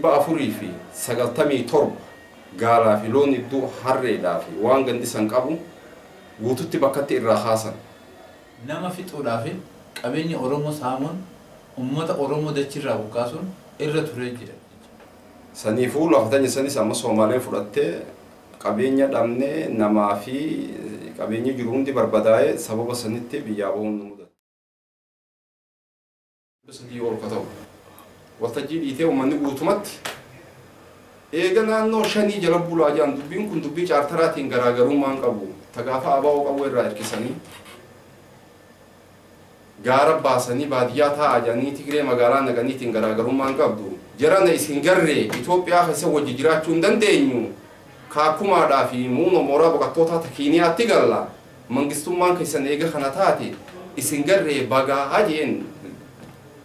497 gaalaa fi loon iddoo harreedhaa fi waan gandi san qabu guututti bakkatti irraa kaasan. Nama fixuudhaa fi qabeenya Oromoo saamuun uummata Oromoo dachirraa buqqaasuun irra turee jira. Saniifuu lafa tanya sanis amma Soomaaleen fudhattee qabeenya dhabnee namaa fi qabeenyi jiru hundi barbadaa'ee sababa sanitti biyyaa bahuun nu mudate. 3 ol ka ta'u. Waltajjii dhiitee uummanni guutumatti eega naannoo 5 jala bulaa jiran dubbiin kun dubbii chaartaraatiin garaagarummaan qabu. Tagaafa abaa'oo qabu irraa hirkisanii gaara baasanii baadiyyaa taa'aa jiranii Tigree magaalaa naqaniitiin garaagarummaan qabdu. Jarana isin garree Itoophiyaa keessa wajji jiraachuu hin dandeenyu. Kaakumaadhaa fi muunoo mooraa baqattootaa Keeniyaatti galla. Mangistummaan keessan eega kana taate isin garree bagaa jeen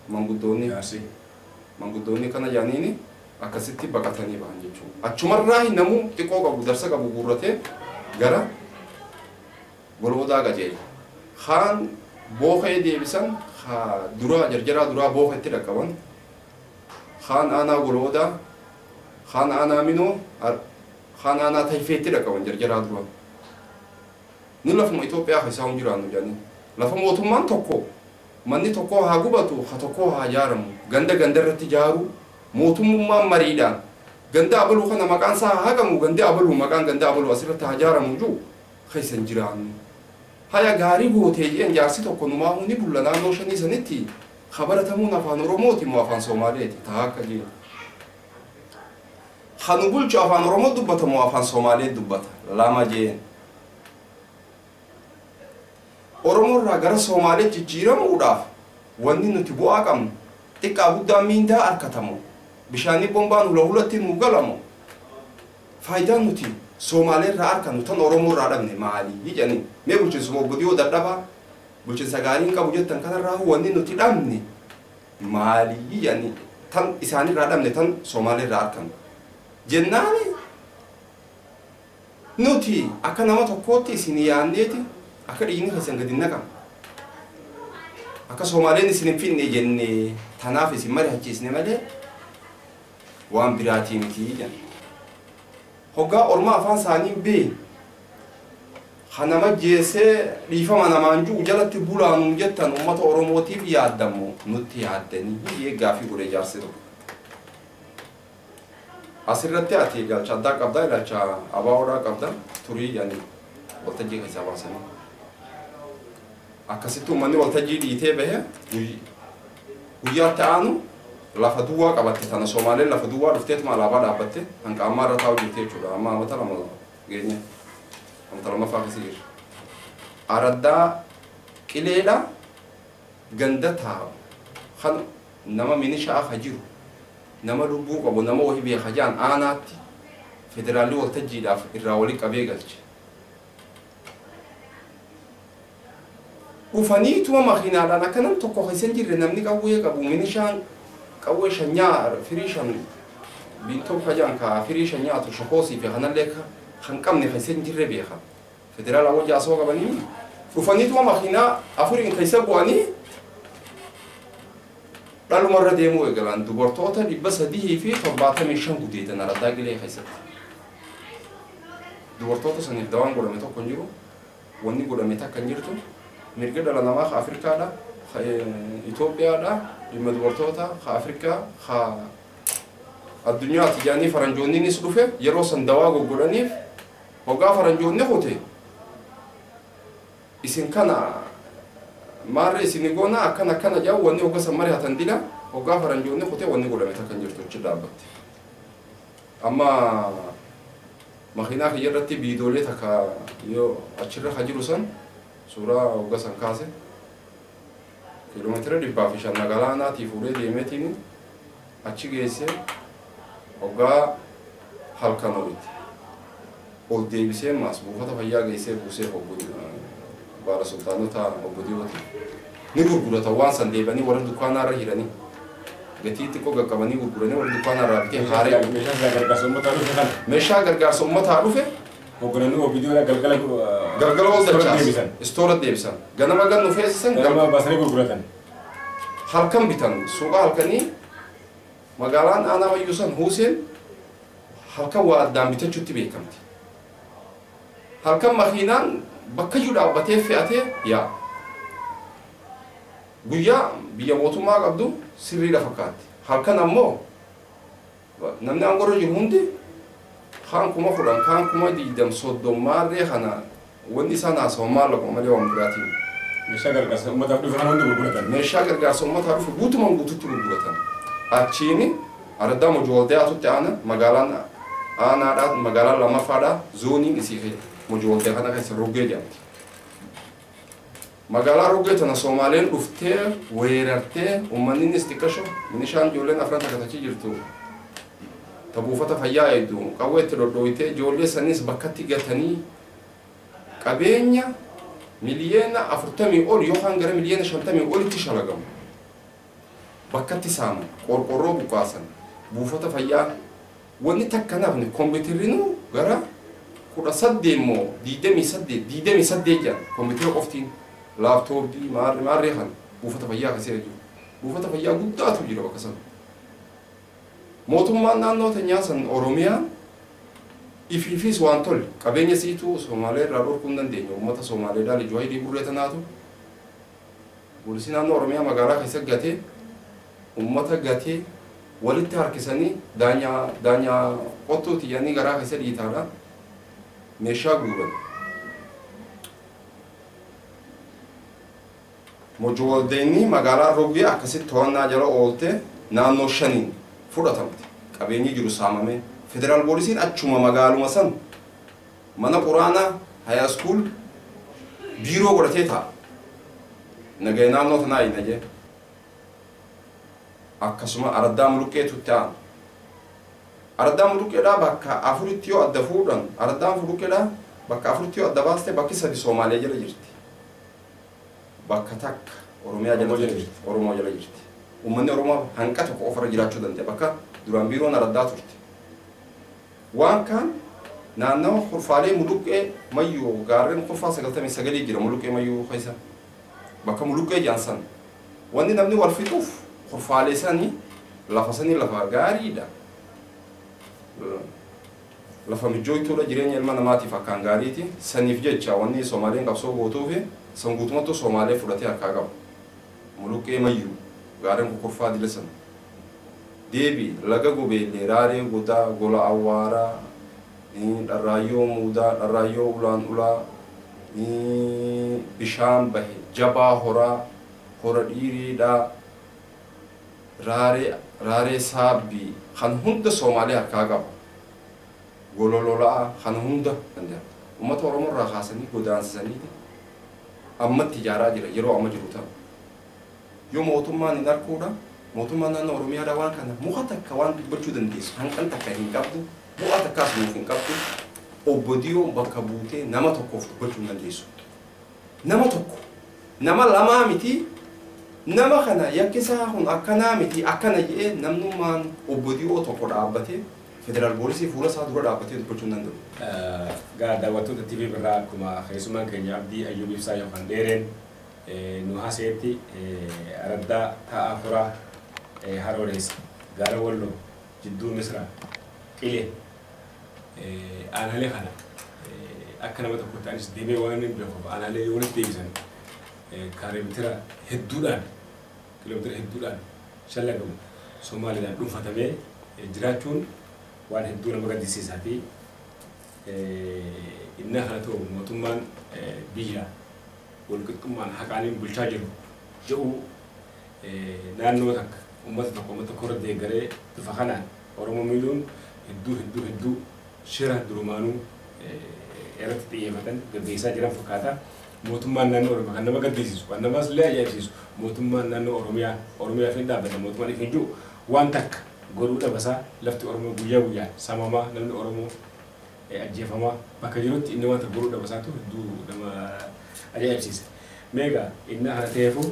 manguddoonni. Manguddoonni kana jaaniini akkasitti baqatanii bahan jechuudha. Achumarraa namuu xiqqoo qabu darsa qabu guurratee gara goloodaa qajeele. Kaan booqee deebisan dura jarjaraa duraa booqetti dhaqqaban. Kaan aanaa goloodaa, kaan aanaa minoo, kaan aanaa tayfeetti dhaqqaban jarjaraa dura. Nu lafuma Itoophiyaa keessaa hin jiraannu jedhanii. Lafa mootummaan tokko manni tokko haa gubatu, haa tokko haa ijaaramu. Ganda ganda irratti ijaaru mootummaan mariidhaan ganda abaluu kana maqaan isaa haa haqamu, ganda abaluu maqaan ganda abaluu asirratti haa ijaaramu jiru keessa hin jiraannu. Haya gaarii gootee jeen jaarsi tokko numaa ni bulla naannoo 5 sanitti khabaratamuun afaan Oromooti moo afaan Somaaleeti ta'a akka jeen. Kanu bulchu afaan Oromoo dubbata moo afaan Somaalee dubbata lama jeen. Oromoo irraa gara Somaalee jijjiiramuudhaaf wanni nuti bu'aa qabnu xiqqaa guddaa miindaa harkatamu bishaanni bombaan hula hulatti nuu galamu faayidaan nuti Somaalee irraa harkannu tan Oromoo irraa dhabne maali jedhanii mee bulchiinsa obbo dadhabaa bulchiinsa gaarii hin qabu jettan kanarraa wanni nuti dhabne maali jedhanii tan isaanirraa dhabne tan Somaalee irraa harkannu jennaani nuti akka nama tokkootti isin yaanneeti akka dhiigni keessan gadi naqamu akka Somaaleen isin hin finne jennee tanaaf isin mari'achiisne malee waan biraatii miti jedhan. Hoggaa orma afaan isaanii bee kanama jeesee dhiifama namaan jiru jalatti bulaanuun jettan uummata Oromootiif yaaddamu nutti yaaddanii biyyee gaafii godhe jaarsi tokko. Asirratti ati ilaalcha addaa qabdaa ilaalcha abaa'oodhaa qabda turii yaani waltajjii keessaa baasanii. Akkasitti uummanni waltajjii dhiitee bahe guyyaatti aanu lafa duwwaa qabatte tana Somaaleen lafa duwwaa dhufteetuma alaabaa dhaabbatte hanqa ammaa irra taa'u jirti jechuudha. Amma amata 2 geenye amata 2ffaa keessa jirra. Araddaa qileedha ganda taa'u kan nama minishaa ka jiru nama lubbuu qabu nama wahii beeka jaan aanaatti federaalli waltajjiidhaaf irraa walii qabee galche. Dhufaniituma makiinaadhaan akka nam tokko keessa hin jirre namni qawwee qabu minishaan qawwee shanyaa firii shan biintoo kajaan ka firii shan nyaatu shokoosii fi kanallee kan qabne keessa hin jirre beeka. Federaala wajji asoo qabanii dhufaniituma makiinaa 4 keessa bu'anii dhalumarra deemuu eegalan dubartoota 375 gudeedan araddaa qilee keessatti. Dubartoota saniif dawaan godhame tokko hin jiru wanni godhame takka hin jirtu mirga dhala namaa ka Afrikaadha ka Itoophiyaadha dhimma dubartoota ka Afrikaa ka addunyaati jedhanii faranjoonniinis dhufe yeroo san dawaa goggodhaniif hoggaa faranjoonni kute isin kana maarree isin goona akkana akkana jedhu wanni hogga san mari'atan dila hoggaa faranjoonni kute wanni godhame takka hin jirtu achi dhaabbatte. Amma makiinaa kiyya irratti biidoolee takka yoo achirra ka jiru san suuraa hogga san kaase kiiloomeetira 105 magaalaa aanaatii fuudhee deemeetiin achi geesse hoggaa halkan olitti ol deebisee maas buufata fayyaa geessee buusee baala sultaanota obbo Diyooti ni gurgurata waan san deebanii warra dukkaanaarra hiranii gatii xiqqoo qaqqabanii gurguranii warra dukkaanaarraa bitee haaree meeshaa gargaarsa uummataa dhufe Hooggananii OPDOdha galgala galgala ol dachaas istoora deebisan ganama gannu feesisan ganama baasanii gurguratan halkan bitan suuqa halkanii Magaalaan aanaa Mayyuu san Huuseen halkan waa addaan bitachuutti beekamti. Halkan makiinaan bakkayyuu dhaabbatee fe'atee yaa. Guyyaa biyya mootummaa qabdu sirriidha fakkaatti. Halkan ammoo namni aangorra jiru hundi kaan 10,000 kaan 20,000 30 maarree kana wanni isaan haasawan maallaquma malee waan biraatiin. Meeshaa gargaarsa uummataaf dhufe kana hundi gurguratan. Meeshaa gargaarsa uummataa dhufe guutumaan guututti gurguratan. Achiini araddaa Mojooldeyaatutti aana magaalaan aanaadhaa magaalaan lammaffaadhaa zooniin isii Mojooldeyaa kana keessa Roggee jedhamti. Magaalaa Roggee tana Somaaleen dhuftee weerartee uummanni innis xiqqasho minishaan ijoolleen afran takka achi jirtu. Ta buufata fayyaa eegdu qawwee itti dhodhooyitee ijoollee sanis bakkatti gatanii qabeenya miliyoona 40 ol yookaan gara miliyoona 50 olitti shalagamu. Bakkatti saaman qorqorroo buqqaasan buufata fayyaa wanni takka nafni kompiitarrinuu gara 18 immoo 28 jedhan kompiitara qoftiin laaptooppii maarree kan buufata fayyaa keessa jiru. Buufata fayyaa guddaatu jira bakka sana. Mootummaan naannoo teenyaa san Oromiyaan ifiifis waan tole qabeenya siituu Somaalee irraa dhorkuu hin dandeenye uummata Somaaleedhaa lijuu hayilii burree tanaatu poolisii naannoo Oromiyaa magaalaa keessa gatee uummata gatee walitti harkisanii daanyaa qottuuti yaanii garaa keessa dhiitaadha meeshaa guuran. Mojooldeeni magaalaa Roggee akkasitti to'annaa jala oolte naannoo 5 fudhatamte. Qabeenyi jiru saamame. Federaal poolisiin achuma magaaluma san mana quraanaa hayaa school biiroo godhatee taa'a. Nagaya naannoo tanaa hin ajee. Akkasuma araddaa Muluqqeetutti aanu. Araddaa Muluqqeedhaa bakka 4tti yoo adda fuudhan araddaan Muluqqeedhaa bakka 4tti yoo adda baaste bakki 3 Somaalee jala jirti. Bakka takka Oromiyaa jala jirti. Oromoo jala jirti. Uummanni Oromoo hanqa tokko ofirra jiraachuu danda'a. Bakka duraan biiroon araddaa turte. Waan kaan naannawa kurfaalee Muluqqee Mayyuu gaarreen kurfaa 99 jira Muluqqee Mayyuu keessa. Bakka Muluqqee jedhan san. Wanni namni wal fixuuf kurfaalee sanii lafa sanii lafa gaariidha. Lafa mijooytuudha jireenya ilma namaatiif akkaan gaariiti. Saniif jecha wanni Somaaleen qabsoo gootuufi san guutummattuu Somaalee fudhatee harkaa qaba. Muluqqee Mayyuu gaarreen kurfaa dila sana. Deebi laga Gobeellee Raaree Godaa Gola Awwaaraa Dharraayyoo Muudaa Dharraayyoo Ulaan Ulaa bishaan bahe Jabaa Horaa Hora Dhiiriidhaa Raaree Saabbii kan hunda Somaalee harkaa qaba. Golololaa kan hunda danda'a. Uummata Oromoo irraa kaasanii godaansisanii ammatti ijaaraa jira yeroo amma jiru ta'a. Yoo mootummaan hin arkuudha mootummaan naannoo Oromiyaadhaa waan kana muka takka waan dubbachuu dandeessu hanqan takka hin qabdu bu'aa takkaas nuuf hin qabdu obbo Diyoo bakka buutee nama tokkoof dubbachuu hin dandeessu. Nama tokko nama lamaa miti nama kana yakkisaa kun akkanaa miti akkana jedhee namnummaan obbo Diyoo tokko dhaabbatee federaal poolisii fuula isaa dura dhaabbatee dubbachuu hin danda'u. Gaa daawwattoota TV birraa akkuma keessummaan keenya Abdii Ayyuub Ibsaa yookaan Dheereen nu haaseetti araddaa taa'aa furaa Harooleessa gaara Walloo jidduu Misraa Qilee aanaalee kana akka nama tokkotti anis deemee waan hin beekuuf aanaalee yoo walitti deebisan kaareemitira hedduudhaan kiiloomeetira hedduudhaan shallagamu Somaaliidhaan dhuunfatamee jiraachuun waan hedduu nama gaddisiisaa fi inni kana ta'u mootummaan biyya walqixxummaan haqaaniin bulchaa jiru jedhu naannoo takka uummata tokko irra deeggaree bifa kanaan Oromoo miidhuun hedduu hedduu hedduu shira durumaanuu irratti xiyyeeffatan gaggeessaa jiran fakkaata. Mootummaan naannoo Oromiyaa kan nama gaddisiisu kan namas illee ajaa'ibsiisu mootummaan naannoo Oromiyaa Oromiyaa fi dhaabbata mootummaan ifin jiru waan takka godhuu dhabasaa lafti Oromoo guyyaa guyyaan saamamaa namni Oromoo ajjeefamaa bakka jirutti inni waan takka godhuu dhabasaatu hedduu nama ajaa'ibsiisa. Meegaa inni kana ta'eefu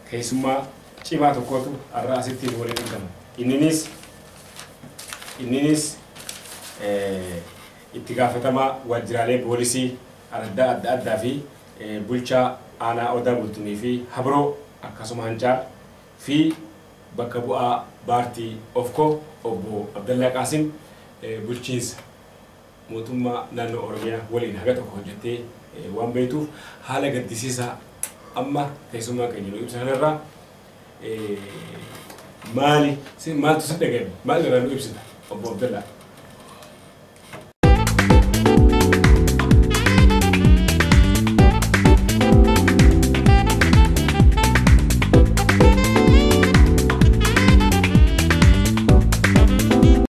keessummaa cimaa tokkotu har'a asitti waliin argama. Inninis itti gaafatamaa waajjiraalee poolisii araddaa adda addaa fi bulchaa aanaa Odaa Bultumii fi Habroo akkasuma Hancaar fi Bakka bu'aa paartii OFCO obbo Abdallaa Qaasim bulchiinsa mootummaa naannoo Oromiyaa waliin haga tokko hojjettee waan beektuuf haala gaddisiisaa amma keessummaa keenya nu ibsa kanarraa maali maaltu si dhagahame, maal irraa nu ibsita, obbo Abdallaa?